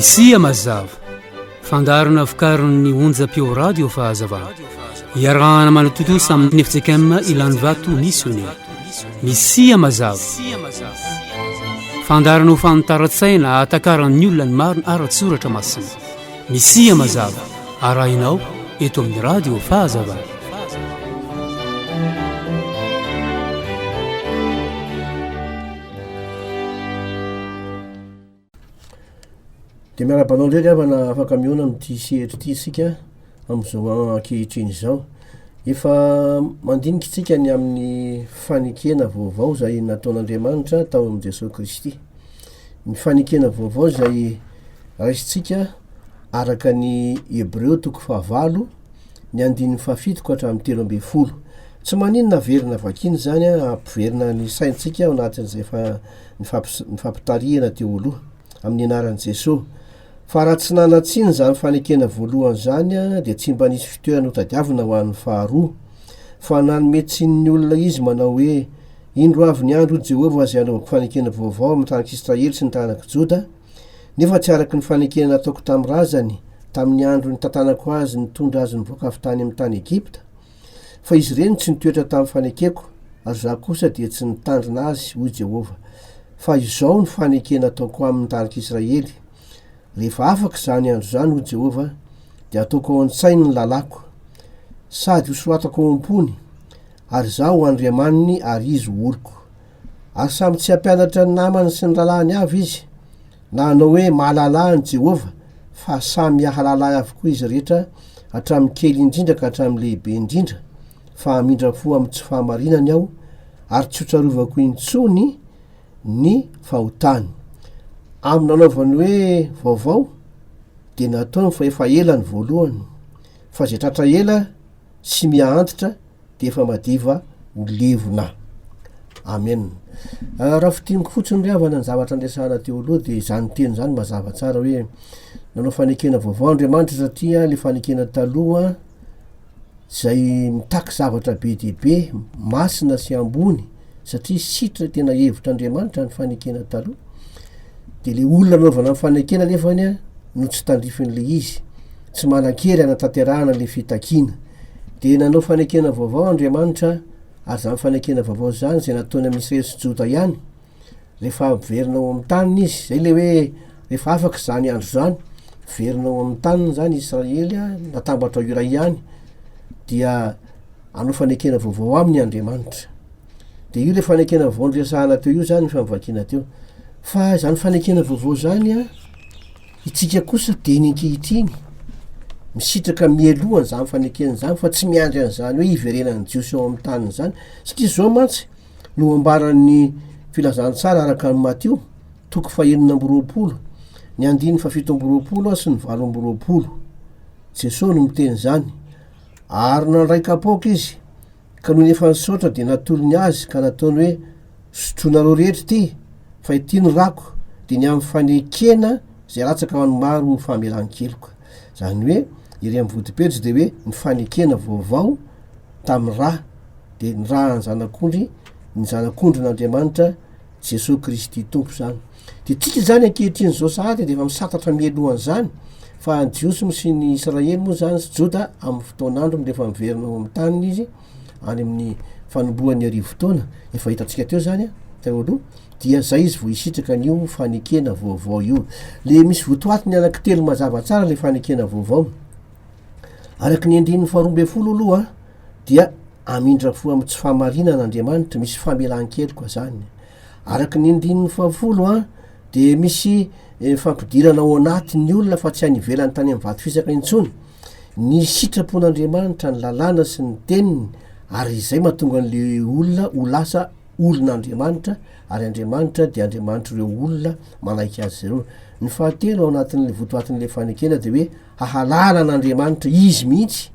Misia Mazava, fandaharana vokarin'ny onjam-peo radio Fahazavana. Iarahana manatontosa amin'ny FJKM Ilanivato Misionera. Misia Mazava. Fandaharana ho fanitaran-tsaina ahatakaran'ny olona ny marina ara-tsoratra masina. Misia Mazava, arahinao eto amin'ny radio Fahazavana. Dia miarahaba anao indray ry havana afaka mihaona amin'ity sehatra ity isika amin'izao ankehitriny izao. Efa mandinika isika ny amin'ny fanekena vaovao izay nataon'Andriamanitra tao amin'i Jesoa Kristy. Ny fanekena vaovao izay raisintsika araka ny Hebreo toko fahavalo ny andininy fahafito ka hatramin'ny 13. Tsy maninona averina vakiana izany hampiverina ny saintsika ao anatin'izay efa nifampitarihana teo aloha, amin'ny anaran'i Jesoa. Fa raha tsy nanan-tsiny izany fanekena voalohany izany, dia tsy mba nisy fitoerana hotadiavina ho an'ny faharoa. Fa nanome tsiny ny olona Izy, manao hoe, Indro avy ny andro, hoy Jehovah, izay hanaovako fanekena vaovao amin'ny taranak'i Israely sy ny taranak'i Joda, nefa tsy araka ny fanekena nataoko tamin'ny razany, tamin'ny andro nitantanako azy nitondra azy nivoaka avy tany amin'ny tany Egypta. Fa izy ireny tsy nitoetra tamin'ny fanekeko, ary izaho kosa dia tsy nitandrina azy, hoy Jehovah. Fa izao no fanekena ataoko aminy tarak'Israely, Rehefa afaka izany andro izany, hoy Jehovah, dia hataoko ao an-tsainy ny lalàko, sady hosoratako ao am-pony, ary izaho ho Andriamaniny ary izy ho oloko. Ary samy tsy hampianatra ny namany sy ny rahalahiny avy izy, na hanao hoe, Mahalala an'i Jehovah, fa samy hahalala ahy avokoa izy rehetra, hatramin'ny kely indrindra ka hatramin'ny lehibe indrindra, fa hamindra fo amin'ny tsy fahamarinany aho, ary tsy hotsarovako intsony ny fahotany. Amin'ny nanaovany hoe vaovao, dia nataony fa efa ela ny voalohany, fa izay tratra ela sy miha-antitra dia efa madiva ho levona. Amen. Ah, raha fintiniko fotsiny ry havana ny zavatra niresahana teo aloha dia izany teny izany mazava tsara hoe nanao fanekena vaovao Andriamanitra satria le fanekena taloha izay mitaky zavatra be dia be masina sy ambony satria sitra tena hevitr'Andriamanitra ny fanekena taloha de le olona anaovana ny fanekena nefany a no tsy tandrifin'le izy tsy manan-kery anatanterahana le fitakiana Dia nanao fanekena vaovao Andriamanitra, ary izany fanekena vaovao izany izay nataony amin'ny Israely sy Joda ihany, rehefa miverina ao amin'ny taniny izy, izay ilay hoe rehefa afaka izany andro izany, miverina ao amin'ny taniny izany Israely, natambatra ho iray ihany, dia hanao fanekena vaovao aminy Andriamanitra. Dia io ilay fanekena vaovao noresahana teo io izany efa novakiana teo. Fa izany fanekena vaovao izany an, Itsika kosa dieny ankehitriny, misitraka mialoha an'izany fanekena izany fa tsy miandry an'izany hoe hiverenan'ny Jiosy ao amin'ny taniny izany, satria izao mantsy no ambaran'ny filazantsara araka an'i Matio, toko fahenina amby roapolo, ny andininy fahafito amby roapolo sy ny 28. Jesoa no miteny izany. Ary nandray kapoaka izy, ka nony efa nisaotra dia natolony azy ka nataony hoe, Sotroinareo rehetra ity, fa ity no rako, dia ny amin'ny fanekena izay latsaka ho an'ny maro ho famelan-keloka. Izany hoe, ery amin'ny vodipetro dia hoe ny fanekena vaovao tamin'ny ra, dia ny ra an'ny zanak'ondry, ny zanak'ondrin'Andriamanitra, Jesoa Kristy Tompo izany. Dia tsika izany ankehitriny izao sahady dia efa misantatra mialoha an'izany, fa ny Jiosy moa sy ny Israely moa izany sy Joda amin'ny fotoan'androny rehefa miverina ao amin'ny taniny izy, any amin'ny fanombohan'ny arivotaona, efa hitantsika teo izany an, teo aloha, dia zay izy vao hisitraka an'io fanekena vaovao io. Le misy votoatiny anankitelo mazava tsara le fanekena vaovao. Araky ny andininy faharoa ambin'ny folo aloha dia hamindra fo amin'ny tsy fahamarinana Andriamanitra, misy famelan-keloka zany. Araky ny andininy fahafolo an, dia misy fampidirana ao anaty ny olona fa tsy any ivelany tany amin'ny vato fisaka intsony. Ny sitrapon'Andriamanitra, ny lalàna sy ny teniny, ary izay mahatonga an'le olona ho lasa olon'Andriamanitra, ary Andriamanitra dia Andriamanitr'ireo olona manaiky azy ireo. Ny fahatelo ao anatin'le votoatin'le fanekena dia hoe hahalala an'Andriamanitra izy mihitsy,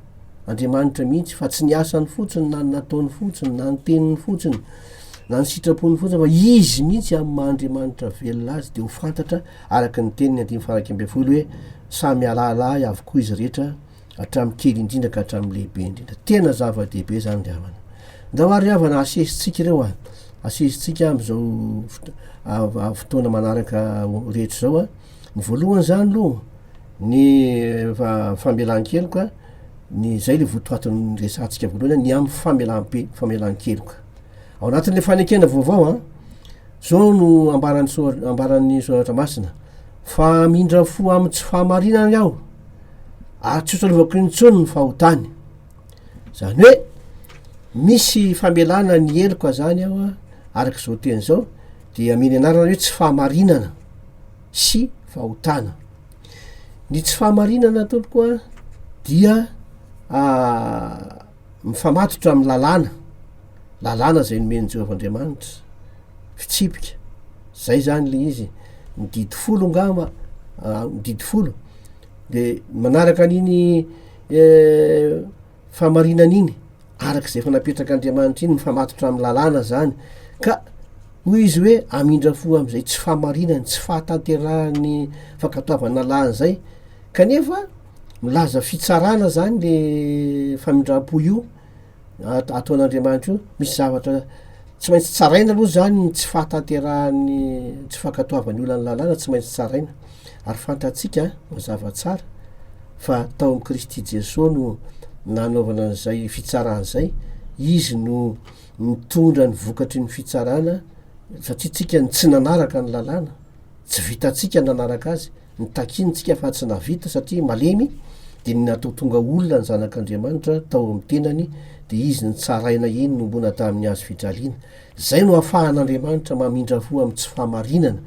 Andriamanitra mihitsy, fa tsy ny asany fotsiny na ny nataony fotsiny na ny teniny fotsiny na ny sitrapony fotsiny fa izy mihitsy amin'ny maha Andriamanitra velona azy dia ho fantatra araka ny teniny andininy faha 11 hoe samy hahalala ahy avokoa izy rehetra hatramin'ny kely indrindra ka hatramin'ny lehibe indrindra. Tena zava-dehibe izany ry havana. Ndao ary ry havana asesitsika ireo a, asesitsika amin'izao fotoana manaraka rehetra izao a. Ny voalohany zany aloha, ny famelan-keloka, ny zay le votoatin'ny resahantsika voalohany ny amin'ny famelam-pe- famelan-keloka. Ao anatin'le fanekena vaovao an, zao no ambaran'ny sora- ambaran'ny soratra masina, fa hamindra fo amin'ny tsy fahamarinany aho, ary tsy ho tsarovako intsony ny fahotany. Zany hoe misy famelana ny heloka zany ao a, araka izao teny izao, de ameny anarana hoe tsy fahamarinana sy fahotana. Ny tsy fahamarinana tompoko a dia mifamatotra amin'ny lalàna, lalàna zay nomen'i Jehovah Andriamanitra, fitsipika, zay zany le izy, ny didy folo angamba, ny didy folo de manaraka an'iny fahamarinana iny araka izay efa napetrak'Andriamanitra iny mifamatotra amin'ny lalàna zany ka hoy izy hoe hamindra fo am'izay tsy fahamarinany, tsy fahatanterahan'ny fankatoavana lalàna zay kanefa milaza fitsarana zany le famindram-po io ataon'Andriamanitra io, misy zavatra tsy maintsy tsaraina aloha zany ny tsy fahatanterahan'ny tsy fankatoavan'ny olona ny lalàna tsy maintsy tsaraina ary fantatsika mazava tsara fa tao amin'i Kristy Jesoa no nanaovana an'izay fitsarana izay, izy no nitondra ny vokatry ny fitsarana satria tsika ny tsy nanaraka ny lalàna, tsy vitantsika ny nanaraka azy, Nitakiany tsika fa tsy nahavita satria malemy de ny natao tonga olona ny zanak'Andriamanitra tao amin'ny tenany de izy nitsaraina iny nombona tamin'ny hazo fijaliana. Zay no ahafahan'Andriamanitra mamindra fo amin'ny tsy fahamarinana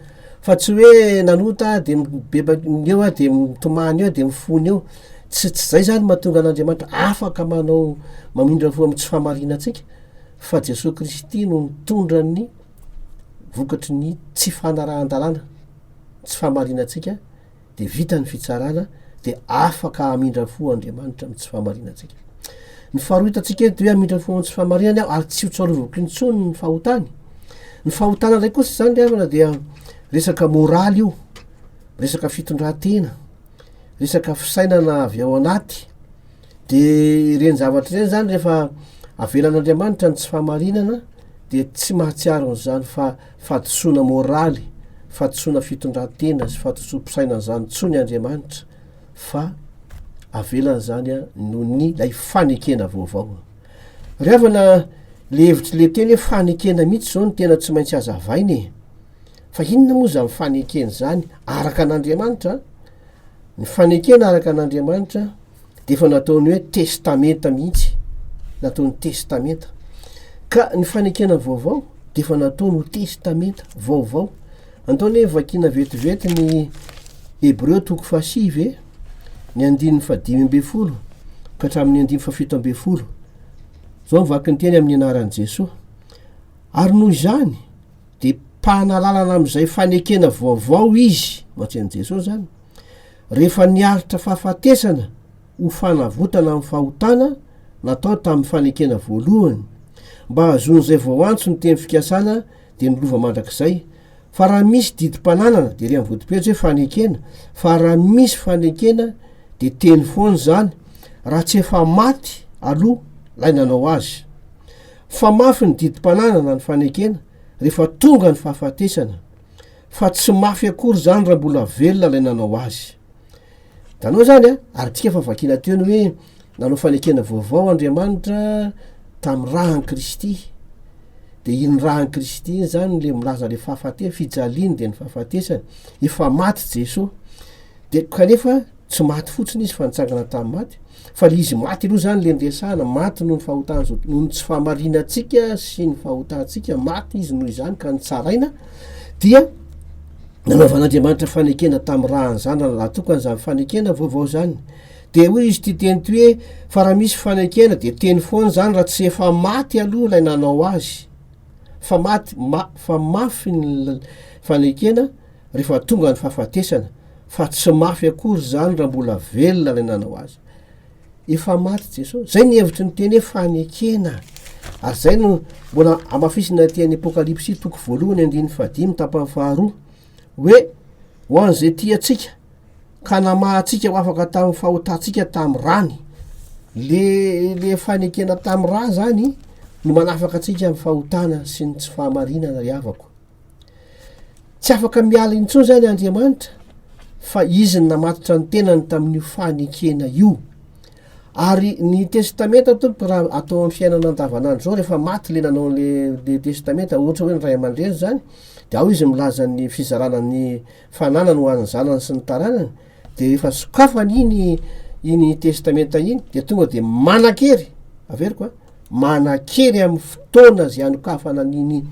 fa tsy hoe nanota aho de mibebaka eo aho de mitomany eo de mifona eo. Tsy tsy zay zany mahatonga an'Andriamanitra afaka manao mamindra fo amin'ny tsy fahamarinantsika fa Jesoa Kristy no nitondra ny vokatry ny tsy fanarahan-dalàna. tsy fahamarinantsika de vita ny fitsarana de afaka hamindra fo Andriamanitra amin'ny tsy fahamarinantsika. Ny faharoa hitantsika eto de hoe hamindra fo amin'ny tsy fahamarinany aho ary tsy ho tsarovako intsony ny fahotany. Ny fahotana indray kosa zany ry havana dia resaka moraly io, resaka fitondrantena, resaka fisainana avy ao anaty, De ireny zavatra ireny zany rehefa avelan'Andriamanitra ny tsy fahamarinana de tsy mahatsiaro an'izany fa fahadisoana môraly, fahadisoana fitondrantena sy fahadisoam-pisainana zany intsony Andriamanitra fa avelany zany a noho ny lay fanekena vaovao. Ry havana le hevitr'le teny hoe fanekena mihitsy zao no tena tsy maintsy hazavaina e! Fa inona moa zany fanekena zany araka an'Andriamanitra? Ny fanekena araka an'Andriamanitra dia efa nataony hoe testamenta mihitsy, nataony testamenta. Ka ny fanekena vaovao dia efa nataony ho testamenta vaovao. Andao anie vakiana vetivety ny Hebreo toko fahasivy e, ny andininy fahadimy ambin'ny folo ka hatramin'ny andininy fahafito ambin'ny folo. Zao ny vaky ny teny amin'ny anaran'i Jesoa. Ary noho izany dia mpanalalana amin'izay fanekena vaovao izy, mantsy an'i Jesosy izany, rehefa niaritra fahafatesana ho fanavotana amin'ny fahotana natao tamin'ny fanekena voalohany, mba hahazoan'izay voaantso ny teny fikasana dia ny lova mandrakizay. Fa raha misy didim-pananana, dia ery amin'ny votompetsy hoe fanekena, fa raha misy fanekena dia teny foana izany, raha tsy efa maty aloha ilay nanao azy. Fa mafy ny didim-pananana ny fanekena rehefa tonga ny fahafatesana, fa tsy mafy akory izany raha mbola velona ilay nanao azy. Hitanao izany an, ary tsika efa vakiana teo ny hoe nanao fanekena vaovao Andriamanitra tamin'ny ràn'i Kristy. De iny ràn'i Kristy iny zany le milaza le fahafatesana, fijaliany de ny fahafatesany. Efa maty Jesoa. De kanefa Tsy maty fotsiny izy fa nitsangana tamin'ny maty, fa le izy maty aloha zany le niresahana, maty noho ny fahotana zao, noho ny tsy fahamarinantsika sy ny fahotantsika, maty izy noho izany ka nitsaraina, dia nanaovan'Andriamanitra fanekena tamin'ny ràn'ny zanany lahy tokana zany fanekena vaovao zany. De hoy izy ity teny ity hoe fa raha misy fanekena de teny foana zany raha tsy efa maty aloha ilay nanao azy, fa maty ma- fa mafy ny fanekena rehefa tonga ny fahafatesana fa tsy mafy akory izany raha mbola velona ilay nanao azy. Efa maty Jesosy. Zay ny hevitry ny teny hoe fanekena. Ary zay no mbola hamafisina aty any Apokalypsy toko voalohany andininy fahadimy tapany faharoa hoe ho an'izay tia antsika ka namaha antsika ho afaka tamin'ny fahotantsika tamin'ny rany. Le le fanekena tamin'ny ra zany no manafaka antsika amin'ny fahotana sy ny tsy fahamarinana ry havako. Tsy afaka miala intsony zany Andriamanitra. fa izy no namatotra ny tenany tamin'io fanekena io. Ary ny testamenta tompoko raha atao amin'ny fiainana andavanandro zao rehefa maty le nanao le le testamenta ohatra hoe ny ray aman-dreny zany de ao izy milaza ny fizarana ny fananany ho an'ny zanany sy ny taranany de rehefa sokafany iny iny testamenta iny de tonga de manan-kery averiko a manan-kery amin'ny fotoana zay anokafana an'iny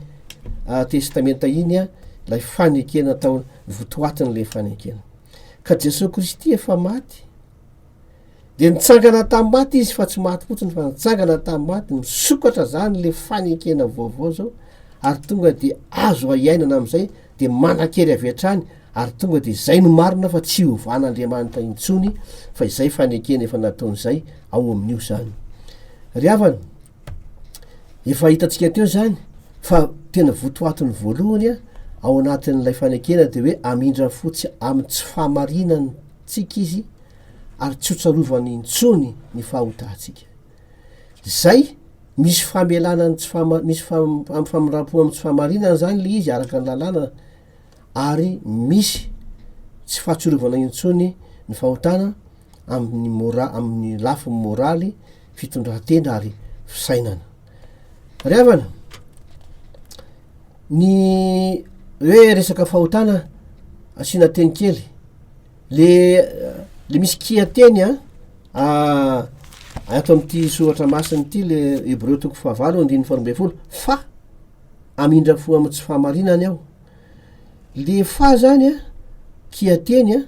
testamenta iny a lay fanekena atao votoatin'le fanekena ka Jesoa Kristy efa maty De nitsangana tamin'ny maty izy fa tsy maty fotsiny fa nitsangana tamin'ny maty, misokatra zany le fanekena vaovao zao ary tonga de azo aiainana am'zay de manan-kery avy hatrany ary tonga de zay no marina fa tsy hovan'Andriamanitra intsony fa izay fanekena efa nataony zay ao amin'io zany. Ry havana, efa hitantsika teo zany fa tena votoatiny voalohany a ao anatin'ilay fanekena de hoe hamindra fo tsy amin'ny tsy fahamarinantsika izy ary tsy ho tsarovany intsony ny fahotantsika. Zay, misy famelana ny tsy fahama- misy fam- am- famindram-po amin'ny tsy fahamarinana zany le izy araka ny lalàna ary misy tsy fahatsiarovana intsony ny fahotana amin'ny mora- amin'ny lafiny môraly, fitondran-tena ary fisainana. Ry havana, ny hoe resaka fahotana asiana teny kely. Le le misy kiateny an, ato amin'ity soratra masina ity le Hebreo toko fahavalo andininy faharoa ambin'ny folo, fa hamindra fo amin'ny tsy fahamarinany aho. Le fa zany an, kiateny an,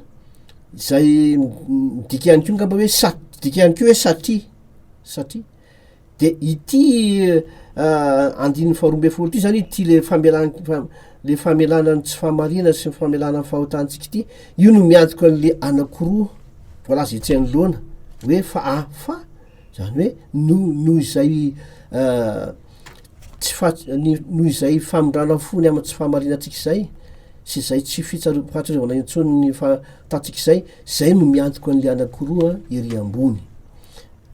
izay midika ihany koa angamba hoe sa- midika ihany koa hoe satria, satria. De ity andininy faharoa ambin'ny folo ity zany ity le famelan- fa- le famelana ny tsy fahamarinana sy ny famelana ny fahotantsika ity, io no miantoka an'le anankiroa voalaza etsy anoloana hoe fa a- fa zany hoe noho noho izay tsy faha- ny noho izay famindrana fo ny amin'ny tsy fahamarinantsika izay sy izay tsy fitsaro- fahatsiarovana intsony ny fahotantsika izay, zay no miantoka an'le anankiroa ery ambony.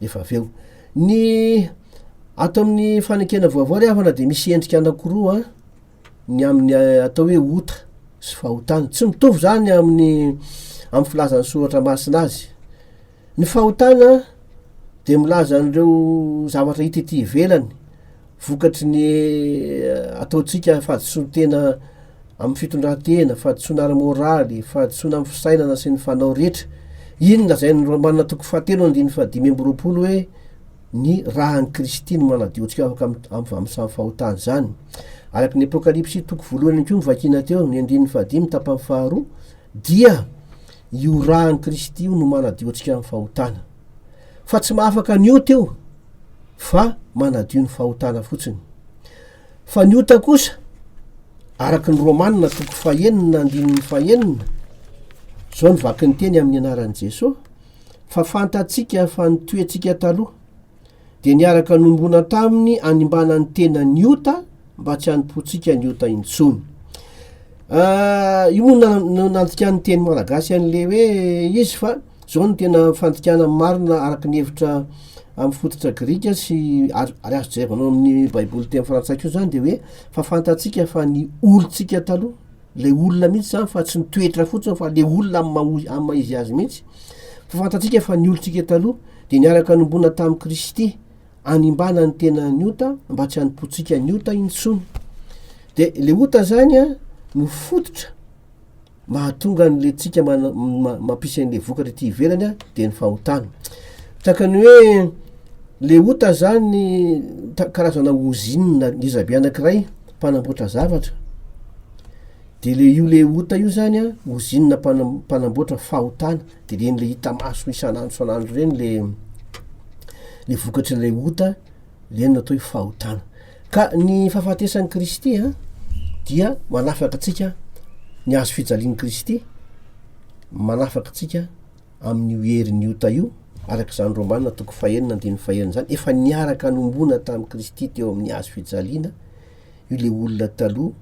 Efa avy eo. Ny ato amin'ny fanekena vaovao ry havana dia misy endrika anankiroa ny amin'ny atao hoe ota sy fahotana. Tsy mitovy zany amin'ny amin'ny filazan'ny soratra masina azy. Ny fahotana dia milaza an'ireo zavatra hita ety ivelany vokatry ny ataontsika fahadisoan-tena amin'ny fitondran-tena, fahadisoana ara-môraly, fahadisoana amin'ny fisainana sy ny fanao rehetra. Iny no lazain'ny Romana toko fahatelo andininy fahadimy amby roapolo hoe ny ràn'i Kristy no manadio antsika afaka amin'izany fahotana izany. Araka ny Apokalypsy toko voalohany ihany koa novakiana teo, ny andininy fahadimy tapany faharoa, dia io ràn'i Kristy io no manadio antsika amin'ny fahotana. Fa tsy mahafaka ny ota io fa manadio ny fahotana fotsiny. Fa ny ota kosa, araka ny Romana toko fahenina andininy fahenina, izao ny vaky ny teny amin'ny anaran'i Jesoa, fa fantatsika fa ny toetsika taloha dia niaraka nombona taminy hanimbana ny tenan'ny ota mba tsy hanompoantsika ny ota intsony. Ah, io moa no nandikan'ny teny malagasy an'le hoe izy fa zao no tena fandikana marina araka ny hevitra amin'ny fototra grika sy ary ary azo jerevana ao amin'ny baiboly teny frantsay koa zany de hoe fa fantatsika fa ny olontsika taloha, le olona mihitsy zany fa tsy ny toetra fotsiny fa le olona amy maha ozy amy maha izy azy mihitsy, fa fantatsika fa ny olontsika taloha de niaraka nombona tamin'i Kristy animbana ny tenan'ny ota mba tsy hanompoantsika ny ota intsony. De le ota zany a no fototra mahatonga an'le tsika mana- ma- mampisy an'le vokatra ety ivelany a de ny fahotana. Tahaka ny hoe le ota zany ta- karazana ozinina ngeza be anankiray mpanamboatra zavatra, de le io le ota io zany a ozinina mpana- mpanamboatra fahotana. De reny le hita maso isan'andro isan'andro reny le le vokatr'ilay ota, reny no atao hoe fahotana. Ka ny fahafatesan'i Kristy a dia manafaka antsika, ny hazo fijalian'i Kristy manafaka antsika amin'io herin'ny ota io, araka izany Romana toko fahenina andininy fahenina zany, efa niaraka nombona tamin'i Kristy teo amin'ny hazo fijaliana io le olona taloha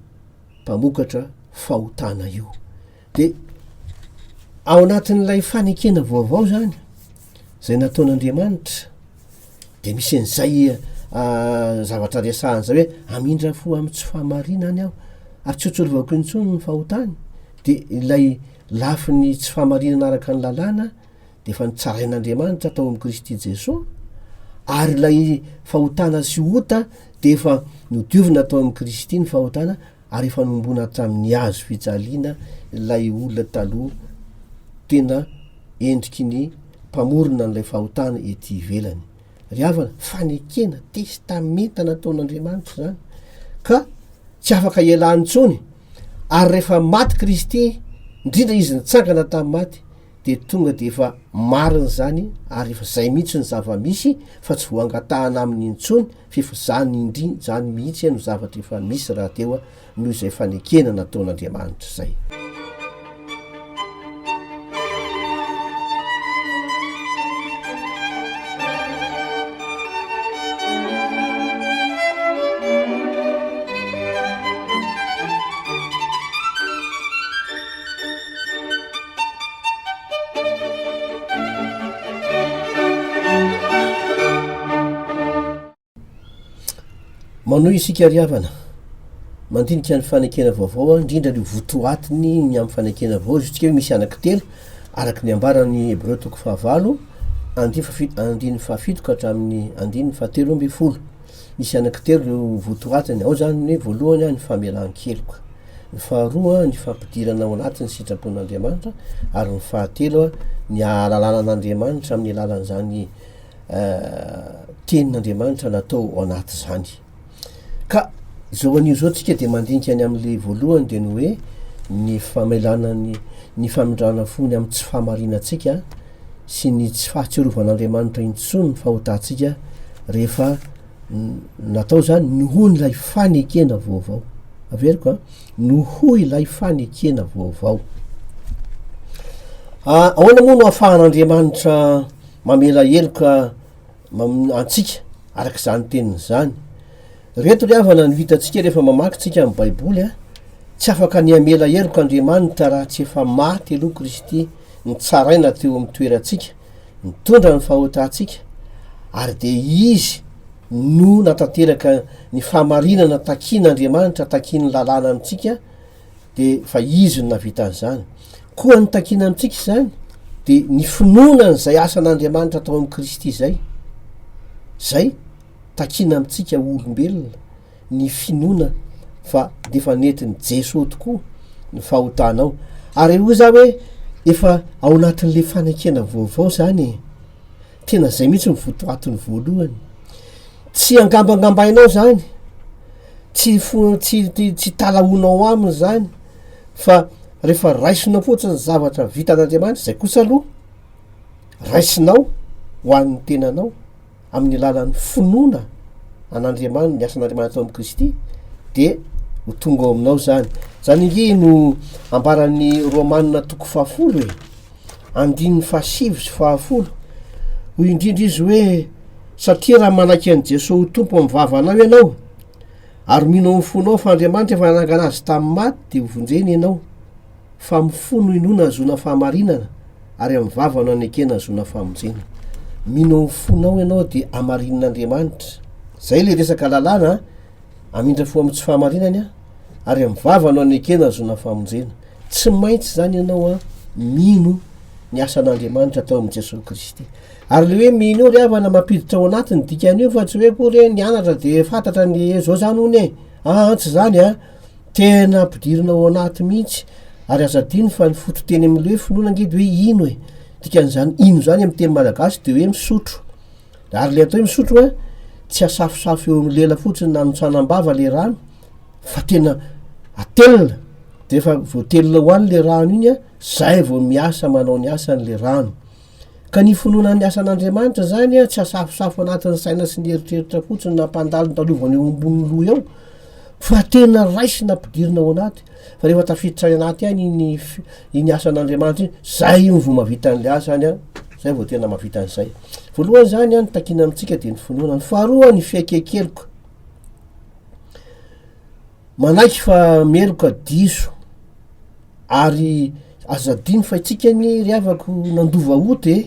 mpamokatra fahotana io. De ao anatin'ilay fanekena vaovao zany zay nataon'Andriamanitra de misy an'izay zavatra resahany zay hoe hamindra fo amin'ny tsy fahamarinany aho ary tsy ho tsorovako intsony ny fahotany. De ilay lafiny tsy fahamarinana araka ny lalàna de efa nitsarain'Andriamanitra tao amin'i Kristy Jesoa, ary ilay fahotana sy ota de efa nodiovina tao amin'i Kristy ny fahotana ary efa nohomboana hatramin'ny hazo fijaliana ilay olona taloha tena endriky ny mpamorona an'ilay fahotana ety ivelany. Ry havana, fanekena, testamenta nataon'Andriamanitra izany, ka tsy afaka ialany intsony, ary rehefa maty Kristy, indrindra Izy nitsangana tamin'ny maty, dia tonga dia efa marina izany ary efa zay mihitsy ny zava-misy fa tsy voangatahana aminy intsony f'efa zany indrindra zany mihitsy no zavatra efa misy rahateo noho izay fanekena nataon'Andriamanitra izay. Manohy isika ry havana, mandinika ny fanekena vaovao, indrindra ireo votoatiny ny amin'ny fanekena vaovao, izy tsika hoe misy anankitelo, araka ny ambaran'ny Hebreo toko fahavalo, andininy fahafito ka hatramin'ny andininy fahatelo ambin'ny folo. Misy anankitelo ireo votoatiny, ao zany ny hoe voalohany ny famelan-keloka. Ny faharoa, ny fampidirana ao anaty ny sitrapon'Andriamanitra, ary ny fahatelo, ny hahalalana an'Andriamanitra amin'ny alalan'izany tenin'Andriamanitra natao ao anaty izany. Ka izao anio izao tsika dia mandinika ny amin'le voalohany dia ny hoe ny famelana ny ny famindrana fo ny amin'ny tsy fahamarinantsika sy ny tsy fahatsiarovan'Andriamanitra intsony ny fahotantsika rehefa Natao izany nohon'ilay fanekena vaovao. Averiko an, noho ilay fanekena vaovao. Ah, ahoana moa no ahafahan'Andriamanitra mamela heloka antsika araka izany teniny izany? Reto ry havana no hitantsika rehefa mamaky tsika amin'ny Baiboly a, tsy afaka ny hamela heloka Andriamanitra raha tsy efa maty aloha Kristy nitsaraina teo amin'ny toerantsika nitondra ny fahotantsika ary dia Izy no natanteraka ny fahamarinana takian'Andriamanitra, takian'ny lalàna amintsika, dia fa Izy no nahavita an'izany. Koa ny takiana amintsika izany dia ny finoana an'izay asan'Andriamanitra tao amin'i Kristy izay. Izay takiana amintsika olombelona. ny finoana fa defa nentin'i Jesoa tokoa ny fahotanao. Ary hoy za hoe efa ao anatin'le fanekena vaovao zany e. Tena zay mihitsy ny votoatiny voalohany. Tsy angambangambainao zany, tsy fo- tsy tsy talahoanao aminy zany fa rehefa raisinao fotsiny ny zavatra vitan'Andriamanitra, zay kosa aloha raisinao ho an'ny tenanao. amin'ny alalan'ny finoana an'Andriamanitra, ny asan'Andriamanitra ao amin'i Kristy, dia ho tonga ao aminao izany. Izany ange no ambaran'ny Romana toko fahafolo e, andininy fahasivy sy fahafolo. Hoy indrindra izy hoe, satria raha manaiky an'i Jesoa ho Tompo amin'ny vavanao ianao, ary mino amin'ny fonao fa Andriamanitra efa nanangana azy tamin'ny maty, dia ho vonjena ianao. Fa amin'ny fo no inoana ahazoana fahamarinana, ary amin'ny vava no anekena ahazoana famonjena. Mino amin'ny fonao ianao dia hamarinin'Andriamanitra. Zay le resaka lalàna an, hamindra fo amin'ny tsy fahamarinany an, ary amin'ny vava no anekena ahazoana famonjena. Tsy maintsy zany ianao an mino ny asan'Andriamanitra tao amin'i Jesoa Kristy. Ary le hoe mino io ry havana mampiditra ao anaty ny dikan'io fa tsy hoe akory hoe nianatra de fantatra ny zao zany hono e, aa tsy zany an. Tena ampidirina ao anaty mihitsy ary aza adino fa ny fototeny amin'ilay hoe finoana ange de hoe ino e, dikan'izany ino zany amin'ny teny malagasy de hoe misotro, ary le atao hoe misotro an tsy asafosafo eo amin'ny lela fotsiny na anotsanam-bava le rano fa tena atelina, de rehefa voatelina ho any le rano iny an, zay vao miasa manao ny asany le rano. Ka ny finoana ny asan'Andriamanitra zany an, tsy asafosafo anatin'ny saina sy ny eritreritra fotsiny na ampandalondalovana eo ambonin'ny loha eo, fa tena raisina ampidirina ao anaty, fa rehefa tafiditra any anaty any iny iny asan'Andriamanitra iny, zay iny vao mahavita an'le asany an, zay vao tena mahavita an'izay. Voalohany zany an, ny takiana amintsika de ny finoana, ny faharoa ny fiaiken-keloka. Manaiky fa meloka diso ary aza adino fa itsika anie ry havako nandova ota e,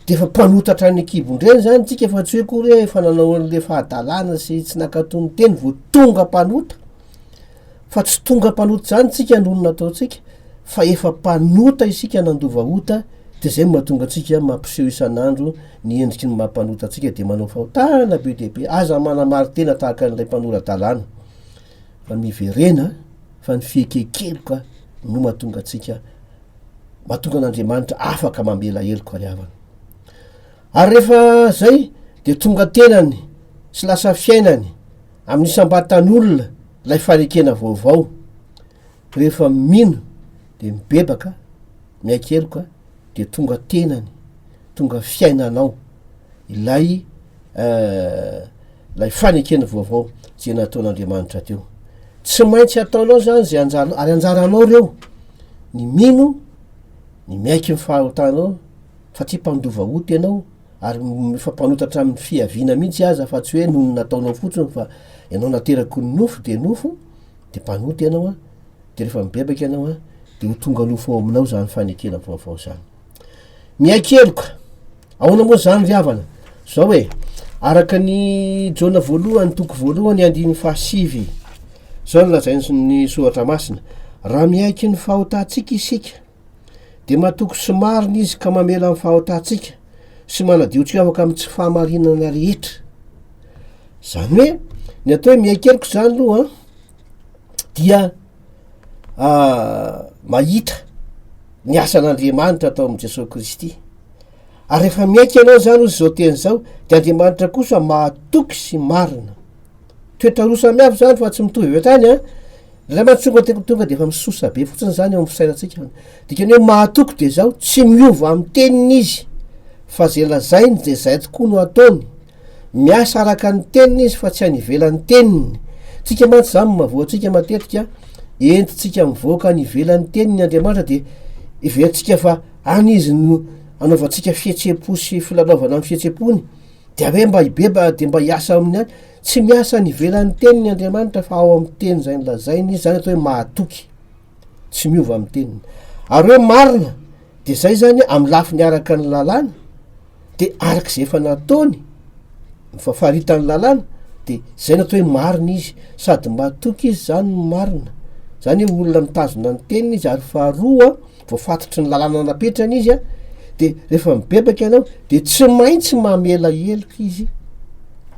de efa mpanota hatrany an-kibon-dreny zany tsika fa tsy hoe akory hoe efa nanao an'le fahadalana sy tsy nankatò ny teny vao tonga mpanota. Fa tsy tonga mpanota izany tsika noho ny nataontsika, fa efa mpanota isika nandova ota, dia izay no mahatonga antsika mampiseho isan'andro ny endriky ny maha mpanota antsika dia manao fahotana be dia be. Aza manamari-tena tahaka an'ilay mpanora-dalàna, fa miverena fa ny fieken-keloka no mahatonga antsika, mahatonga an'Andriamanitra afaka mamela heloka ry havana. Ary rehefa zay dia tonga tenany sy lasa fiainany amin'ny isam-batan'olona ilay fanekena vaovao. Rehefa mino dia mibebaka, miaiky heloka dia tonga tenany, tonga fiainanao ilay ilay fanekena vaovao zay nataon'Andriamanitra teo. Tsy maintsy ataonao zany zay anjara, ary anjaranao reo, ny mino, ny miaiky ny fahotanao, fa tsy mpandova ota ianao ary efa mpanota hatramin'ny fiaviana mihitsy aza fa tsy hoe noho ny nataonao fotsiny fa ianao nateraky ny nofo de nofo de mpanota ianao an, de rehefa mibebaka ianao an de ho tonga nofo ao aminao zany fanekena vaovao zany. Miaiky heloka, ahoana moa zany ry havana? Zao e, araka ny Jaona voalohany toko voalohany andininy fahasivy, zao no lazain'ny soratra masina, raha miaiky ny fahotantsika isika, Dia matoky sy marina Izy ka mamela ny fahotantsika sy manadio antsika afaka amin'ny tsy fahamarinana rehetra. Izany hoe, ny atao hoe miaiky heloka izany aloha an, dia mahita ny asan'Andriamanitra atao amin'i Jesosy Kristy. Ary rehefa miaiky ianao izany hozy izao teny izao, dia Andriamanitra kosa mahatoky sy marina. Toetra roa samihafa izany fa tsy mitovy avy hatrany an. Ilay mantsy tonga de tonga de efa misosa be fotsiny zany eo amin'ny fisainantsika. Dikany hoe mahatoky de zao, tsy miova amin'ny teniny izy fa zay lazainy de zay tokoa no ataony. Miasa araka ny teniny izy fa tsy any ivelan'ny teniny. Tsika mantsy zany mahavoa antsika matetika, entintsika mivoaka any ivelan'ny teniny Andriamanitra de heverintsika fa any izy no anaovantsika fihetseham-po sy filalaovana amin'ny fihetseham-pony. Dia hoe mba hibebaka dia mba hiasa aminy ihany. Tsy miasa any ivelan'ny teniny Andriamanitra fa ao amin'ny teny izay nolazainy izy, zany atao hoe mahatoky, tsy miova amin'ny teniny. Ary hoe marina dia zay zany amin'ny lafiny araka ny lalàna de araka izay efa nataony, ny fafaritan'ny lalàna de zay no atao hoe marina izy, sady mahatoky izy zany no marina, zany hoe olona mitazona ny teniny izy ary faharoa voafatotry ny lalàna napetrany izy a, de rehefa mibebaka ianao de tsy maintsy mamela heloka izy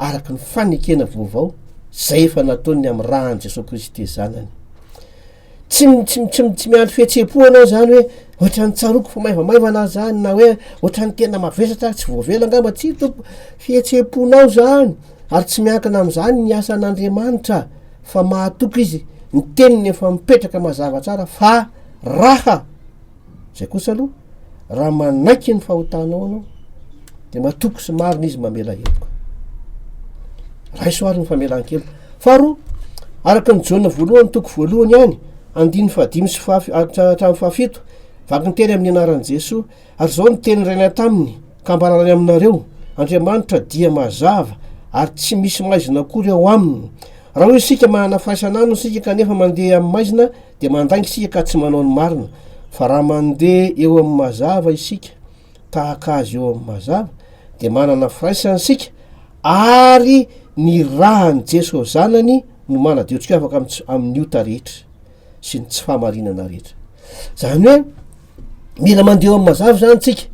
araka ny fanekena vaovao zay efa nataony amin'ny ràn'i Jesoa Kristy Zanany. Tsy tsy tsy tsy miandry fihetseham-po anao zany hoe ohatran'ny tsaroako fa maivamaivana aho zany na hoe ohatran'ny tena mavesatra aho tsy voavela angamba, tsia tompoko, fihetseham-ponao zany ary tsy miankina am'zany ny asan'Andriamanitra fa mahatoky izy, ny teniny efa mipetraka mazava tsara fa Raha izay kosa aloha, raha manaiky ny fahotanao anao, de matoky sy marina izy mamela heloka. Raiso ary ny famelan-keloka. Faharoa, araka ny Jaona voalohany toko voalohany ihany, andininy fahadimy sy fahafi- hatramin'ny fahafito, vaky ny teny amin'ny anaran'i Jesoa, ary izao no teny rainay taminy, ka ambarany aminareo, Andriamanitra dia mazava, ary tsy misy maizina akory ao aminy. Raha hoy isika manana firaisana aminy isika kanefa mandeha amin'ny maizina, dia mandainga isika ka tsy manao ny marina, fa raha mandeha eo amin'ny mazava isika, tahaka azy eo amin'ny mazava, dia manana firaisana isika, ary ny ràn'i Jeso Zanany no manadio antsika afaka amin'ny tsy- amin'ny ota rehetra sy ny tsy fahamarinana rehetra. Zany hoe mila mandeha eo amin'ny mazava zany tsika,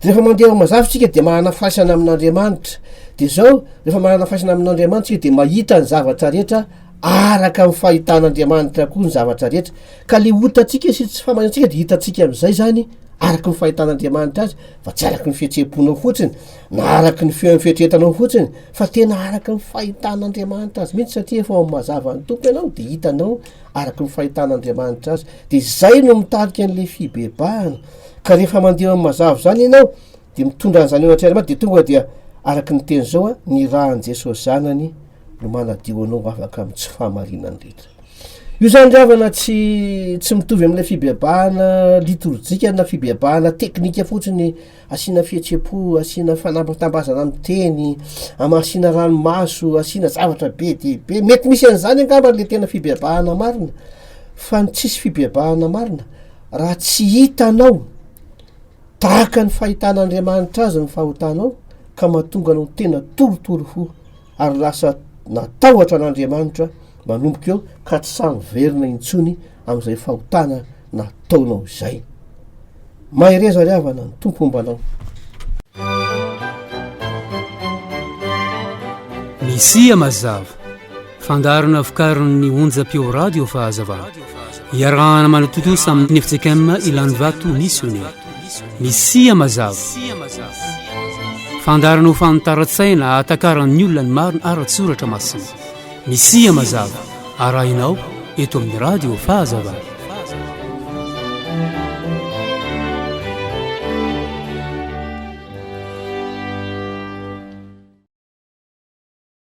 de rehefa mandeha eo amin'ny mazava tsika de manana firaisana amin'Andriamanitra, de zao rehefa manana firaisana amin'Andriamanitra tsika de mahita ny zavatra rehetra Araka ny fahitan'Andriamanitra koa ny zavatra rehetra. Ka le otantsika sy tsy fahamarinantsika de hitantsika am'izay zany araky ny fahitan'Andriamanitra azy fa tsy araky ny fihetseham-ponao fotsiny na araky ny feon'ny fieritreretanao fotsiny fa tena araky ny fahitan'Andriamanitra azy mihitsy satria efa ao amin'ny mazava ny Tompo ianao de hitanao araky ny fahitan'Andriamanitra azy. De zay no mitarika an'le fibebahana. Ka rehefa mandeha eo amin'ny mazava zany ianao de mitondra an'izany eo anatrehan'Andriamanitra de tonga dia araky ny teny zao a, ny ràn'i Jesosy Zanany no manadio anao ho afaka amin'ny tsy fahamarinany rehetra. Io zany ry havana tsy tsy mitovy amin'ilay fibebahana litorjika na fibebahana teknika fotsiny asiana fihetseham-po, asiana fanambatambazana amin'ny teny, ama- asiana ranomaso, asiana zavatra be dia be. Mety misy an'izany angamba le tena fibebahana marina, fa ny tsisy fibebahana marina raha tsy hitanao tahaka ny fahitan'Andriamanitra azy ny fahotanao ka mahatonga anao tena torotoro fo ary lasa natahotra an'Andriamanitra. Manomboka eo ka tsy sahy miverina intsony amin'izay fahotana nataonao izay. Mahereza ry havana, ny Tompo homba anao. Misia Mazava, fandaharana vokarin'ny onjam-peo radio Fahazavana. Iarahana manatontosa amin'ny fjkm Ilanivato Misionera. Misia Mazava. Fandaharana ho fanitaran-tsaina ahatakaran'ny olona ny marina ara-tsoratra masina. Misia Mazava, arahinao eto amin'ny radio Fahazavana.